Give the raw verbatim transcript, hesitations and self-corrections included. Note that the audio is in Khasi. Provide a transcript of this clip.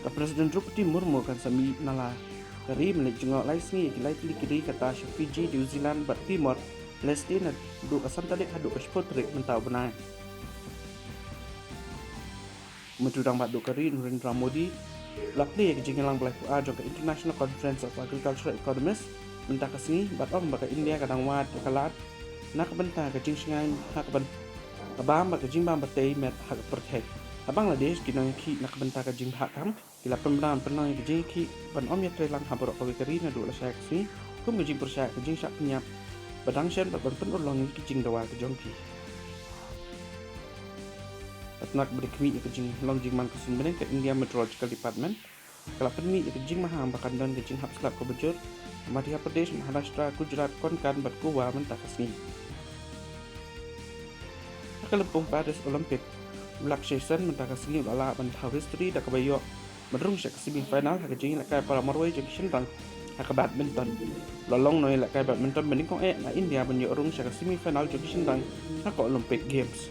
Ka President Droupadi Murmu kan sa mih na la ka ri mynta jngoh lai sngi ïa ki lai tylli ki ri kata sha Fiji, New Zealand bad Timor Leste naduh ka san tarik haduh ka shiphew tarik mynta u bnai. Myntri rangbah duh ka ri Narendra Modi u la plie ïa ka jingïalang ba laiphew ar jong ka International Conference of Agricultural Economists mynta ka sngi bad ong ba ka India ka dang wad ïa ka lad na ka bynta ka jingshngaiñ ha ka bam bad ka jingbam ba tei met ha ka pyrthei. Ha Bangladesh ki nongïakhih na ka bynta ka jingbha kam ki la pynbna ban pynlong ïa ka jingïakhih ban ym ïatreilang ha baroh kawei ka ri naduh lashai ka sngi kum ka jingpyrshah ka jingshah pynïap ba dang shen bad ban pynurlong ïa ka jingdawa ka jong ki. Bad na ka bynta khmih ïa ka jinglong jingman ka suiñ bneng, ka India Meteorological Department ka la pynmih ïa ka jingmaham ba kan don ka jinghap slap kaba jur ha Madhya Pradesh, Maharashtra, Gujarat, Konkan bad Goa mynta ka sngi. Ha ka lympung Paris Olympic, u Lak Session mynta ka sngi u la lah ban thaw history da kaba ïoh ban rung sha ka semi final ha ka jingïalehkai para marwei jong ki shynrang ha ka badminton. U la long u nongïalehkai badminton ba nyngkong eh na India ban ïoh rung sha ka semi final jong ki shynrang ha ka Olympic Games.